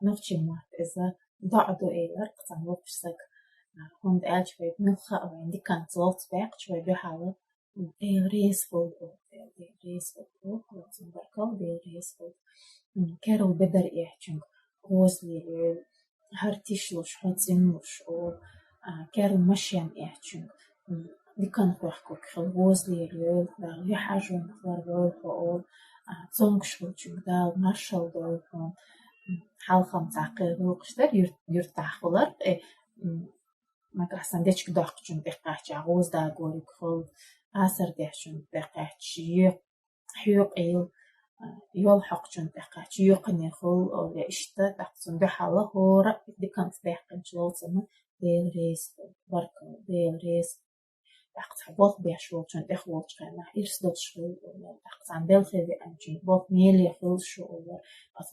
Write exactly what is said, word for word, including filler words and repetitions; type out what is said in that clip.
Нохчийн мотт иза доӀа ду элар кхы цхьан воккхача сага. ХӀунда аьлча вай муьлхха а вайн диканца ловца баьккхача вай дуьхьала Дела реза хуьлда, Дела реза хуьлда, ловца баркал, Дела реза хуьлда. Керла бедар эцачунга гӀоза лелайойла, хӀара тишлуш, хьо цӀенлуш ола, керла машен эцачунга дикан хехкарг хила гӀоза лелайойла, Дала юхьӀаьржонах ларвойла хьо ола, цомгаш хилчунга Дала маршал дойла хьона. Хьалха-м цхьа кхы гӀулакхаш дар, юрт-, юртахь хилар, э, нагахь санна дечка доаккхачун тӀекхаьчча гӀоза дагориг хила, асар дечун тӀекхаьчча е-, хьоькъал, йол хьокхачун тӀекхаьчча йокъане хила, ола иштта, тӀаккха цунна дуьхьала хӀора диканца даьккхинча ловцана Дела реза хуьлда, баркал, Дела реза хуьлда. ТӀаккха цхьа болх беш волчун тӀехволча хенахь ирс долуш хила, ола, тӀаккха цхьана белхе веанчун болх меле хила шу, ола, оцу